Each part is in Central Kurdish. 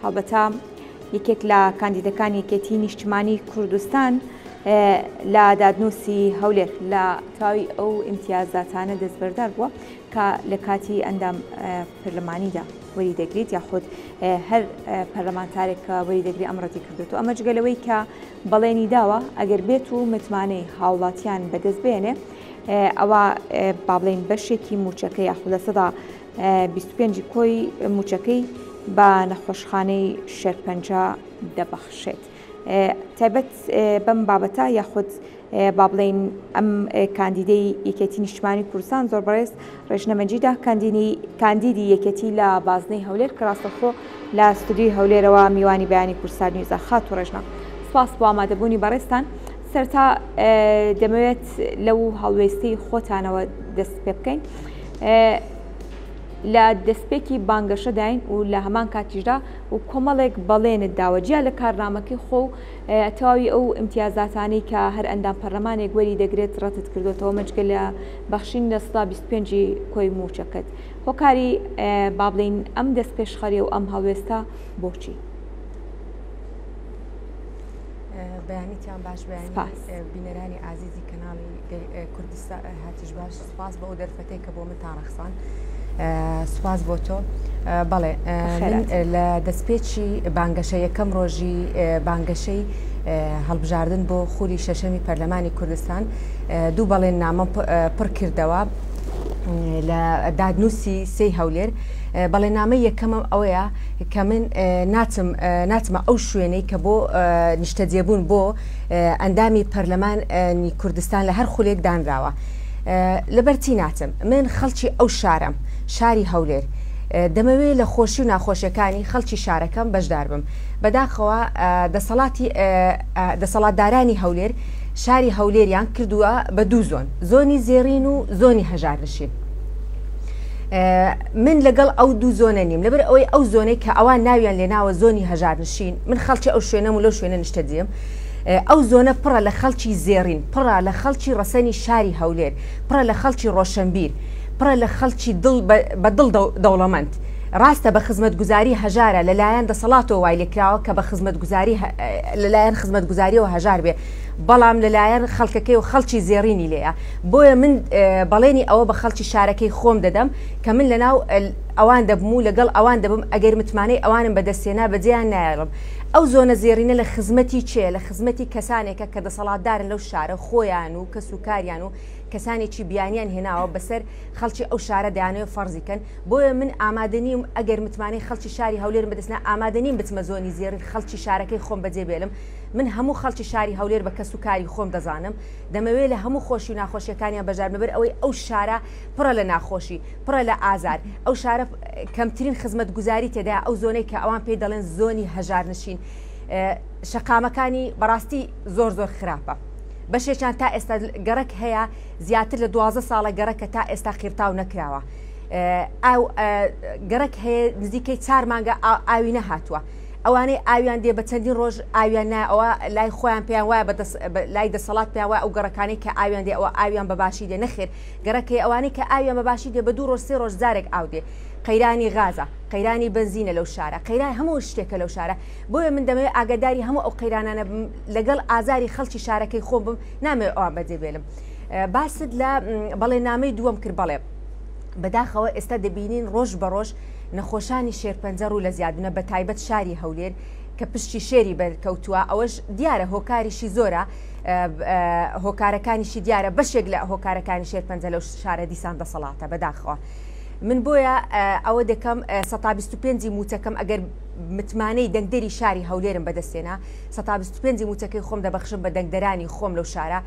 هەڵبەتە یەکێک لە کاندیدەکانی یەکێتی نیشتمانی کوردستان لە دادنووسی هەولێر لە تەواوی ئەو ئیمتیازاتانە دەستبەردار بووە کە لە کاتی ئەندام پەرلەمانیدا وەری دەگریت یاخود هەر پەرلەمانتارێک کە وەری دەگری ئەم ڕەتی کردوێت ئەمە جگە لەوەی کە بەڵێنی داوە ئەگەر بێت و متمانەی هاوڵاتیان بەدەست بێنێ ئەوە با بڵێین بەشێکی موچەکە یاخود 25% ی کۆی موچەکەی بە نەخۆشخانەی شێرپەنجە دەبەخشێت. تایبەت بەم بابەتە یاخود با بڵێین ئەم کاندیدەی یەکێتی نیشتمانی کوردستان زۆر بەڕێز ڕێژنە مەجیدە کاندینی کاندیدی یەکێتی لە بازنەی هەولێر کە ڕاستەخۆ لە ستودیوی هەولێرەوە میوانی بەیانی کوردستان نیوزە خاتوو ڕێژنە سپاس بۆ ئامادەبوونی بەڕێزتان سەرتا دەمەوێت لەو هەڵوێستی خۆتانەوە دەست پێ بکەین لە دەستپێکی بانگەشەداین و لە هەمان کاتیشدا و کۆمەڵێک بەڵێنت داوە جیا لە کارنامەکەی خۆ و تەواوی ئەو ئیمتیازاتانەی کە هەر ئەندام پەرلەمانێک وەری دەگرێت ڕەتت کردوێتەوە مەجگە لە بەخشین 25% کۆی موچەکەت هۆکاری با بڵین ئەم دەست پێشخەری و ئەم هەڵوێستە بۆچی؟ بەیانیتان باش بەیانی بینەرانی ئازیزی کەناڵی کوردستان هاتیش باش سپاس بۆ ئەو دەرفەتەی کە بۆ منتان ڕەخسان سپاس بۆ تۆ بەڵێ لە دەستپێکی بانگەشە یەکەم ڕۆژی بانگەشەی هەڵبژاردن بۆ خولی شەشەمی پەرلەمانی کوردستان دوو بەڵێن نامە پڕ کردەوە لە دادنووسی سێی هەولێر بەڵێنامەی یەکەمم ئەوەیە کە من ناچم ناچمە ئەو شوێنەی کە بۆ نیشتەجێبوون بۆ ئەندامی پەرلەمانی کوردستان لە هەر خولێک دانراوە. لەبەر چی ناچم؟ من خەڵکی ئەو شارەم، شاری هەولێر. دەمەوێ لە خۆشی و ناخۆشیەکانی خەڵکی شارەکەم بەشدار بم. بەداخەوە دەسەڵاتی دەسەڵاتدارانی هەولێر شاری هەولێریان کردووە بە دوو زۆن، زۆنی زێڕین و زۆنی هەژارنشین. من لەگەڵ ئەو دوو زۆنە نیم لەبەر ئەوەی ئەو زۆنەی کە ئەوان ناویان لێناوە زۆنی هەژارنشین من خەڵکی ئەو شوێنەم و لەو شوێنە نیشتەجێم ئەو زۆنە پڕە لە خەڵکی زێڕین پڕە لە خەڵکی ڕەسەنی شاری هەولێر پڕە لە خەڵکی ڕۆشنبیر پڕە لە خەڵکی دڵ بە دڵ دەوڵەمەند ڕاستە بە خزمەتگوزاری هەژارە لەلایەن دەسەڵاتەوە وای لێکراوە کە بە خزمەتگوزاری لەلایەن خزمەتگوزاریەوە هەژار بێ بەڵام لەلایەن خەڵکەکەی و خەڵکی زێڕینی لێیە بۆیە من بەڵێنی ئەوە بە خەڵکی شارەکەی خۆم دەدەم کە من لەناو ئەوان دەبم و لەگەڵ ئەوان دەبم ئەگەر متمانەی ئەوانم بەدەستهێنا بەجێیان نایەڵم. ئەو زۆنە زێڕینە لە خزمەتی کێیە؟ لە خزمەتی کەسانێکە کە دەسەڵاتدارن لەو شارە خۆیان و کەس و کاریان و کەسانێکی بیانیان هێناوە بەسەر خەڵکی ئەو شارە دەیانەوێت فەرزی کەن بۆیە من ئامادە نیم ئەگەر متمانەی خەڵکی شاری هەولێرم بەدەستنا ئامادە نیم بچمە زۆنی زێڕین خەڵکی شارەکەی خۆم بەجێ بێلم من هەموو خەڵکی شاری هەولێر بە کەس و کاری خۆم دەزانم دەمەوێ لە هەموو خۆشی و ناخۆشیەکانیان بەشداربم لەبەر ئەوەی ئەو شارە پڕە لە ناخۆشی پڕە لە ئازار ئەو شارە کەمترین خزمەتگوزاری تێدایە ئەو زۆنەی کە ئەوان پێی دەڵێن زۆنی هەژارنشین شەقامەکانی بەڕاستی زۆر زۆر خراپە بەشێکیان تا ئێستا گەڕەک هەیە زیاتر لە دوازە ساڵە گەڕەکە تا ئێستا قیرتاو نەکراوە ئەو گەڕەک هەیە نزیکەی چار مانگە ئاوی نەهاتووە ئەوانەی ئاویان دێ بە چەندین ڕۆژ ئاویان نایە ئەوە لای خۆیان پێیان وایە بە دەس لای دەسەڵات پێیان وایە ئەو گەڕەکانەی کە ئاویان دێ ئەوە ئاویان بە باشی دێ نەخێر گەڕەکەی ئەوانەی کە ئاویان بە باشی دێ بە دوو ڕۆژ سێ ڕۆژ جارێک ئاو دێ قەیرانی غازە قەیرانی بەنزینە لەو شارە قەیران هەموو شتێکە لەو شارە بۆیە من دەمەوێت ئاگاداری هەموو ئەو قەیرانانە بم لەگەڵ ئازاری خەڵکی شارەکەی خۆم بم نامەوێت ئەوان بەجێ بێلم باست لە بەڵێ نامەی دووەم کرد بەڵێ بەداخەوە ئێستا دەبینین ڕۆژ بە ڕۆژ نەخۆشانی شێرپەنجە ڕوو لە زیادبوونە بەتایبەت شاری هەولێر کە پشکی شێری بەرکەوتووە ئەوەش دیارە هۆکاریشی زۆرە هۆکارەکانیشی دیارە بەشێک لە هۆکارەکانی شێرپەنجە لەو شارە دیسان دەسەڵاتە بەداخەوە من بۆیە ئەوە دەکەم 125 موچەکەم ئەگەر متمانەی دەنگدەری شاری هەولێرم بەدەستێنا 125 موچەکەی خۆم دەبەخشم بە دەنگدەرانی خۆم لەو شارە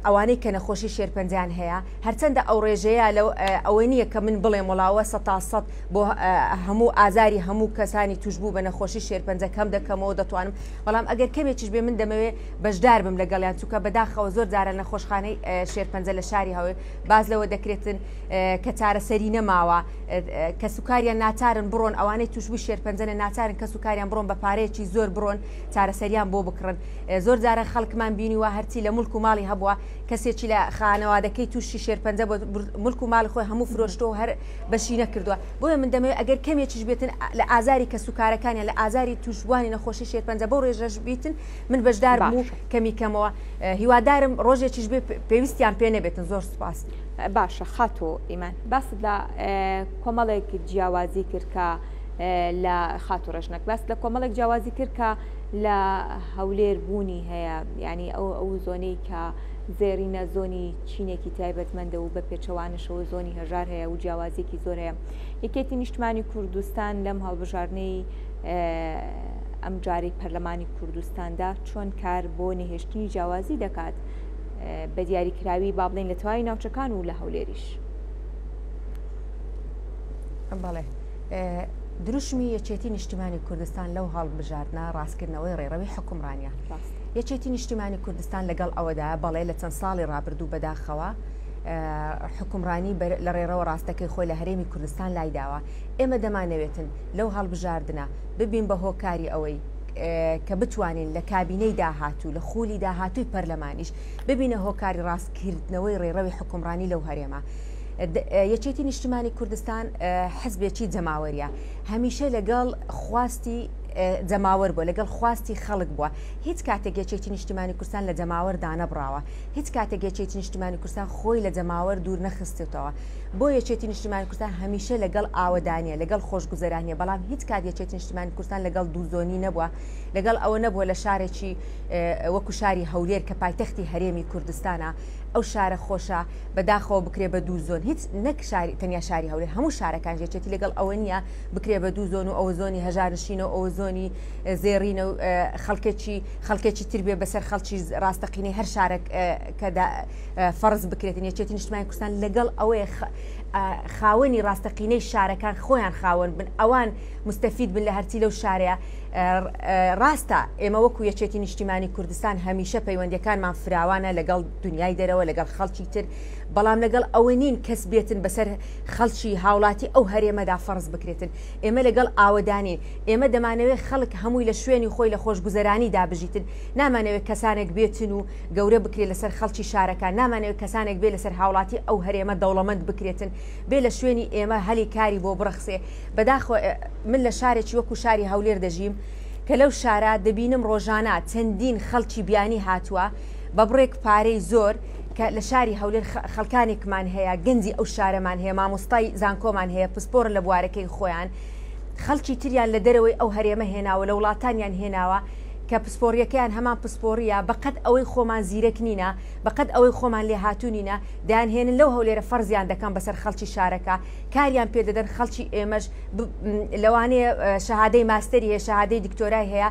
ئەوانەی کە نەخۆشی شێرپەنجیان هەیە هەرچەندە ئەو ڕێژەیە لەو ئەوە نییە کە من بڵێم وەڵا 100% بۆ هەموو ئازاری هەموو کەسانی توشبوو بە نەخۆشی شێرپەنجە کەم دەکەمەوە دەتوانم بەڵام ئەگەر کەمێکیش بێ من دەمەوێ بەشدار بم لەگەڵیان چونکە بەداخەوە زۆر جارە نەخۆشخانەی شێرپەنجە لە شاری هەولێر باس لەوە دەکرێتن کە چارەسەری نەماوە کەسوکاریان ناچارن بڕۆن ئەوانەی توشبووی شێرپەنجەنە ناچارن کەسوکاریان بڕۆن بە پارەیەکی زۆر بڕۆن چارەسەریان بۆ بکڕن زۆر جارە خەڵکمان بینیوە هەرچی لە. لە ملک و ماڵی هەبووە، کەسێکی لە خانەوادەکەی تووشی شێرپەنجە بووە، ملک و ماڵی خۆی هەموو فرۆشتووە و هەر بەشی نەکردووە. بۆیە من دەمەوێت ئەگەر کەمێکیش بێتن لە ئازاری کەسوکارەکانیان، لە ئازاری تووشبووانی نەخۆشی شێرپەنجە بەو ڕێژەش بیتن، من بەشدار بم و کەمی کەمەوە. هیوادارم ڕۆژێکیش بێ پێویستیان پێ نەبێتن. زۆر سوپاس. باشە خاتوو ئیمان، باست لە کۆمەڵێک جیاوازی کرد کە لە خاتوو ڕێژنەک باست لە کۆمەڵێک جیاوازی کرد کە لە هەولێر بوونی هەیە، یعنی ئەو ئەو زۆنەی کە زێڕینە زۆنی چینێکی تایبەتمەندە و بە پێچەوانەشەوە زۆنی هەژار هەیە و جیاوازیەکی زۆر هەیە. یەکێتی نیشتمانی کوردستان لەم هەڵبژاردنەی ئەمجارەی پەرلەمانی کوردستاندا چۆن کار بۆ نەهێشتنی جیاوازی دەکات بە دیاریکراوی با بڵێین لە تەواوی ناوچەکان و لە هەولێریش؟ بەڵێ دروشمی یەکێتی نیشتیمانی کوردستان لەو هەڵبژاردنە ڕاستکردنەوەی ڕێڕەوی حکومڕانیە. یەکێتی نیشتیمانی کوردستان لەگەڵ ئەوەدا بەڵێ لە چەند ساڵی ڕابردوو بەداخەوە حکومڕانی لە ڕێڕەوە ڕاستەکەی خۆی لە هەرێمی کوردستان لایداوە. ئێمە دەمانەوێتن لەو هەڵبژاردنە ببین بە هۆکاری ئەوەی کە بتوانین لە کابینەی داهاتوو لە خولی داهاتووی پەرلەمانیش ببینە هۆکاری ڕاستکردنەوەی ڕێڕەوی حکومڕانی لەو هەرێمە. یەکێتی نیشتیمانی کوردستان حزبێکی جەماوەریە هەمیشە لەگەڵ خواستی جەماوەر بووە لەگەڵ خواستی خەڵک بووە هیچ کاتێک یەکێتی نیشتیمانی کوردستان لە جەماوەر دانەبڕاوە هیچ کاتێک یەکێتی نیشتیمانی کوردستان خۆی لە جەماوەر دوور نەخستێتەوە بۆ یەکێتی نیشتیمانی کوردستان هەمیشە لەگەڵ ئاوەدانیە لەگەڵ خۆشگوزەرانیە بەڵام هیچ کات یەکێتی نیشتیمانی کوردستان لەگەڵ دووزۆنی نەبووە لەگەڵ ئەوە نەبووە لە شارێکی وەکو شاری هەولێر کە پایتەختی هەرێمی کوردستانە ئەو شارە خۆشە بەداخەوە بکرێ بە دوو زۆن هیچ نەک شاری تەنیا شاری هەولێر هەموو شارەکان یەکێتی لەگەڵ ئەوە نییە بکرێ بە دوو زۆن و ئەوە زۆنی هەژارنشینە و ئەوە زۆنی زێڕینە و خەڵکێکی خەڵکێکی تر بێ بەسەر خەڵکی ڕاستەقینەی هەر شارێک کە فەرز بکرێتن یەکێتی نیشتمانی کوردستان لەگەڵ ئەوەیە خاوەنی ڕاستەقینەی شارەکان خۆیان خاوەن بن ئەوان مستەفید بن لە هەرچی لەو شارەیە ڕاستە ئێمە وەکو یەکێتی نیشتیمانی کوردستان هەمیشە پەیوەندیەکانمان فراوانە لەگەڵ دنیای دەرەوە لەگەڵ خەڵکی تر بەڵام لەگەڵ ئەوە نین کەس بێتن بەسەر خەڵکی هاوڵاتی ئەو هەرێمەدا فەرز بکرێتن ئێمە لەگەڵ ئاوەدانین ئێمە دەمانەوێت خەڵک هەمووی لە شوێنی خۆی لە خۆشگوزەرانیدا بژیتن نامانەوێت کەسانێک بێتن و گەورە بکرێت لەسەر خەڵکی شارەکان نامانەوێت کەسانێک بێ لەسەر هاوڵاتی ئەو هەرێمە دەوڵەمەند بکرێتن بێ لە شوێنی ئێمە هەلی کاری بۆ بڕەخسێ بەداخەوە من لە شارێکی وەکو شاری هەولێر دەژیم کە لەو شارە دەبینم ڕۆژانە چەندین خەڵکی بیانی هاتووە بە بڕێک پارەی زۆر کە لە شاری هەولێر خەڵکانێکمان هەیە گەنجی ئەو شارەمان هەیە مامۆستای زانکۆمان هەیە پسپۆر لە بوارەکەی خۆیان خەڵکی تریان لە دەرەوەی ئەو هەرێمە هێناوە لە وڵاتانیان هێناوە کە پسپۆڕیەکەیان هەمان پسپۆڕیە بەقەد ئەوەی خۆمان زیرەک نینە بەقەد ئەوەی خۆمان لێهاتوو نینە دەیانهێنن لەو هەولێرە فەرزیان دەکەن بەسەر خەڵکی شارەکە کاریان پێ دەدەن خەڵکی ئێمەش لەوانەیە شەهادەی ماستەری هەیە شەهادەی دکتۆرای هەیە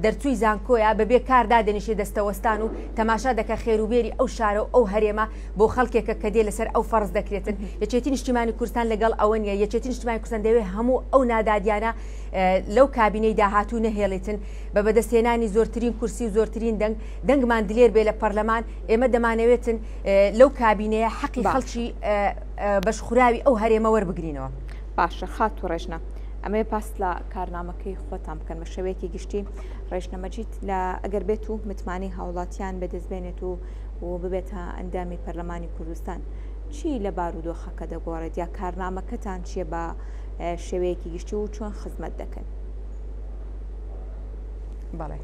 دەرچووی زانکۆیە بەبێ کار دادەنیشێ دەستەوەستان و تەماشا دەکە خێروبێری ئەو شارە و ئەو هەرێمە بۆ خەڵکێکە کە دێ لەسەر ئەو فەرز دەکرێتن یەکێتی نیشتیمانی کوردستان لەگەڵ ئەوە نیە یەکێتی نیشتیمانی کوردستان دەیەوێت هەموو ئەو نادادیانە لەو کابینەی داهاتوو نەهێڵیتن بە بەدەستهێنانی زۆرترین کورسی و زۆرترین دەنگ دەنگمان دلێر بێ لە پەرلەمان ئێمە دەمانەوێتن لەو کابینەیە حەقی خەڵکی بەشخوراوی ئەو هەرێمە وەربگرینەوە. باشە خاتوو ڕێژنە ئەمەوێ باس لە کارنامەکەی خۆتان بکەن بە شێوەیەکی گشتی ڕێژنە مەجید لە ئەگەر بێت و متمانەی هاوڵاتیان بەدەست بێنێت و و ببێتە ئەندامی پەرلەمانی کوردستان چی لە بارودۆخەکە دەگۆڕێت یا کارنامەکەتان چییە بە شێوەیەکی گشتی و چۆن خزمەت دەکەن؟ بەڵێ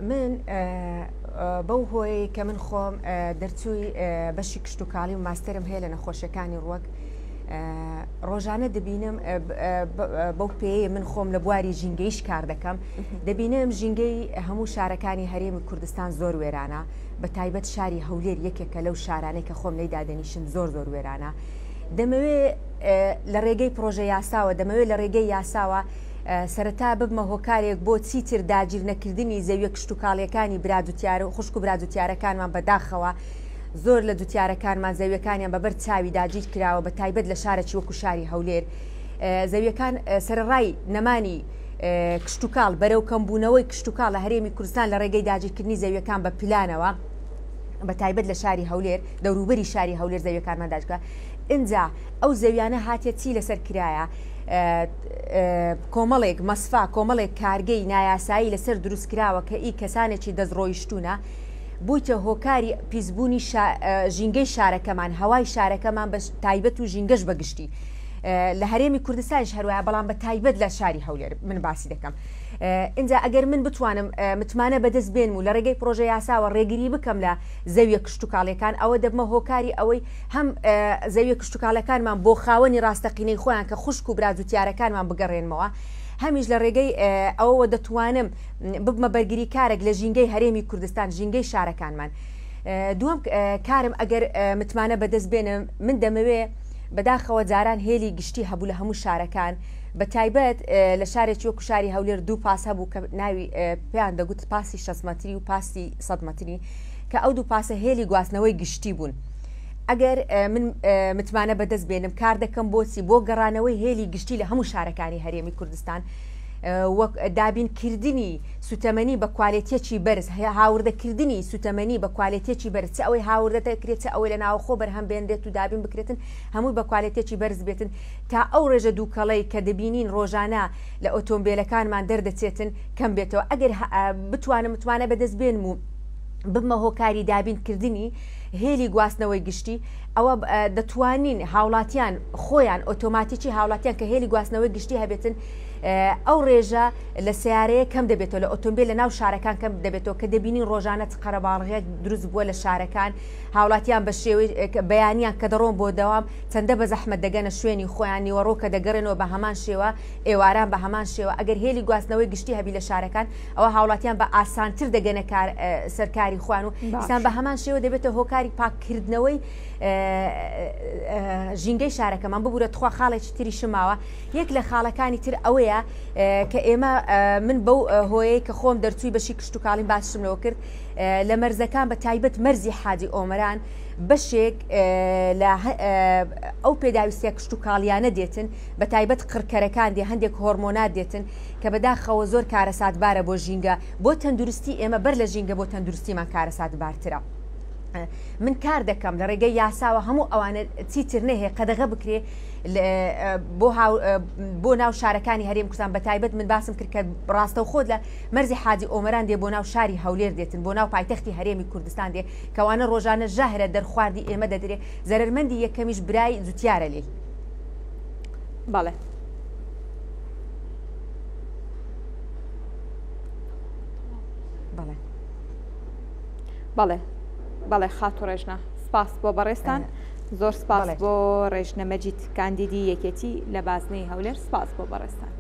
من بەو هۆیەی کە من خۆم دەرچووی بەشی کشتتوکاڵی و ماستەرم هەیە لە نەخۆشیەکانی ڕوەک ڕۆژانە دەبینم بەو پێیە من خۆم لە بواری ژینگەیش کار دەکەم دەبینم ژینگەی هەموو شارەکانی هەرێمی کوردستان زۆر وێرانە بە تایبەت شاری هەولێر یەکێکە لەو شارانەی کە خۆم لێی دادەنیشم زۆر زۆر وێرانە دەمەوێ لە ڕێگەی پرۆژە یاساوە دەمەوێت لە ڕێگەی یاساوە سەرەتا ببمە هۆکارێک بۆ چیتر داگیر نەکردنی زەویە کشتوکاڵیەکانی برا جوتیار و خوشک و برا جوتیارەکانمان بەداخەوە زۆر لە جوتیارەکانمان زەویەکانیان بەبەر چاوی داگیر کراوە بە تایبەت لە شارەکی وەکو شاری هەولێر زەویەکان سەرەڕای نەمانی کشتوکاڵ بەرەو کەمبوونەوەی کشتوکاڵ لە هەرێمی کوردستان لە ڕێگەی داگیرکردنی زەویەکان بە پلانەوە بە تایبەت لە شاری هەولێر دەوروبەری شاری هەولێر زەویەکانمان داگیرکرا ئینجا ئەو زەویانە هاتیە چی لەسەر کرایە؟ کۆمەڵێک مەسفا، کۆمەڵێک کارگەی نایاسایی لەسەر دروست کراوە کە ئی کەسانێکی دەستڕۆیشتوونە، بوویتە هۆکاری پیسبوونی ژینگەی شارەکەمان، هەوای شارەکەمان بە تایبەت و ژینگەش بە گشتی. لە هەرێمی کوردستانیش هەروایە بەڵام بە تایبەت لە شاری هەولێر من باسی دەکەم. ئینجا ئەگەر من بتوانم متمانە بەدەست بێنم و لە ڕێگەی پرۆژە یاساوە ڕێگری بکەم لە زەویە کشتوکاڵیەکان ئەوە دەبمە هۆکاری ئەوەی هەم زەویە کشتوکاڵەکانمان بۆ خاوەنی ڕاستەقینەی خۆیان کە خوشک و برا جوتیارەکانمان بگەڕێنمەوە، هەمیش لە ڕێگەی ئەوەوە دەتوانم ببمە بەرگریکارێک لە ژینگەی هەرێمی کوردستان، ژینگەی شارەکانمان. دووەم کارم ئەگەر متمانە بەدەست بێنم، من دەمەوێ بەداخەوە جاران هێلی گشتی هەبوو لە هەموو شارەکان، بە تایبەت لە شارێکی وەکو شاری هەولێر دوو پاس هەبوو کە ناوی پێیان دەگوت پاسی 6 مەتری و پاسی 100 مەتری کە ئەو دوو پاسە هێلی گواستنەوەی گشتی بوون. ئەگەر من متمانە بەدەست بێنم کار دەکەم بۆچی بۆ گەڕانەوەی هێلی گشتی لە هەموو شارەکانی هەرێمی کوردستان وەک دابینکردنی سوتەمەنی بە کوالێتیەکی بەرز هاوردەکردنی سوتەمەنی بە کوالێتیەکی بەرز چ ئەوەی هاوردە دەکرێت چ ئەوەی لە ناوخۆ بەرهەم بێنرێت و دابین بکرێتن هەمووی بە کوالێتیەکی بەرز بێتن تا ئەو ڕێژە دووکەڵەی کە دەبینین ڕۆژانە لە ئۆتۆمبیلەکانمان دەردەچێتن کەم بێتەوە ئەگەر بتوانم متمانە بەدەست بێنم و ببمە هۆکاری دابین کردنی هێلی گواستنەوەی گشتی ئەوە دەتوانین هاوڵاتیان خۆیان ئۆتۆماتیکی هاوڵاتیان کە هێلی گواستنەوەی گشتی هەبێتن ئەو ڕێژە لە سیارەیە کەم دەبێتەوە لە ئۆتۆمبیل لە ناو شارەکان کەم دەبێتەوە کە دەبینین ڕۆژانە چ قەرەباڵغێک دروست بووە لە شارەکان هاوڵاتیان بە شێوەی بەیانیان کە دەڕۆن بۆ دەوام چەندە بە زەحمەت دەگەنە شوێنی خۆیان نیوەڕۆ کە دەگەڕێنەوە بە هەمان شێوە ئێواران بە هەمان شێوە ئەگەر هێلی گواستنەوەی گشتی هەبی لە شارەکان ئەوە هاوڵاتیان بە ئاسانتر دەگەنە کار سەر کاری خۆیان و ئیسان بە هەمان شێوە دەبێتە هۆکاری پاککردنەوەی ژینگەی شارەکەمان ببوورە تخوا خاڵێکی تریشم ماوە یەک لە خاڵەکانی تر ئەوەیە کە ئێمە من بەو هۆیەی کە خۆم دەرچووی بەشی کشتتوکاڵیم باسشم لەوە کرد لە مەرزەکان بە تایبەت مەرزی حاجی ئۆمەران بەشێک لە ئەو پێداویستە کشتتوکاڵیانە دێتن بە تایبەت قڕکەرەکان دێ هەندێک هۆرمۆنات دێتن کە بەداخەوە زۆر کارەساتبارە بۆ ژینگە، بۆ تەندروستی ئێمە بەر لە ژینگە بۆ تەندروستیمان کارەساتبارترە. من کار دەکەم لە ڕێگەی یاساوە هەموو ئەوانە چیتر نەهێ قەدەغە بکرێ بۆ بۆ ناو شارەکانی هەرێم کوردستان بە تایبەت من باسم کرد کە ڕاستەوخۆ لە مەرزی حاجی ئۆمەران دێ بۆ ناو شاری هەولێر دێتن بۆ ناو پایتەختی هەرێمی کوردستان دێ کەوانە ڕۆژانە ژەهرە دەرخواردی ئێمە دەدرێ زەرەرمەندی یەکەمیش برای جوتیارە لێی. بەڵێ. بەڵێ. بەڵێ بەڵێ خاتوو ڕێژنە سپاس بۆ بەڕێزتان زۆر سپاس بۆ ڕێژنە مەجید کاندیدی یەکێتی لە بازنەی هەولێر سپاس بۆ بەڕێزتان.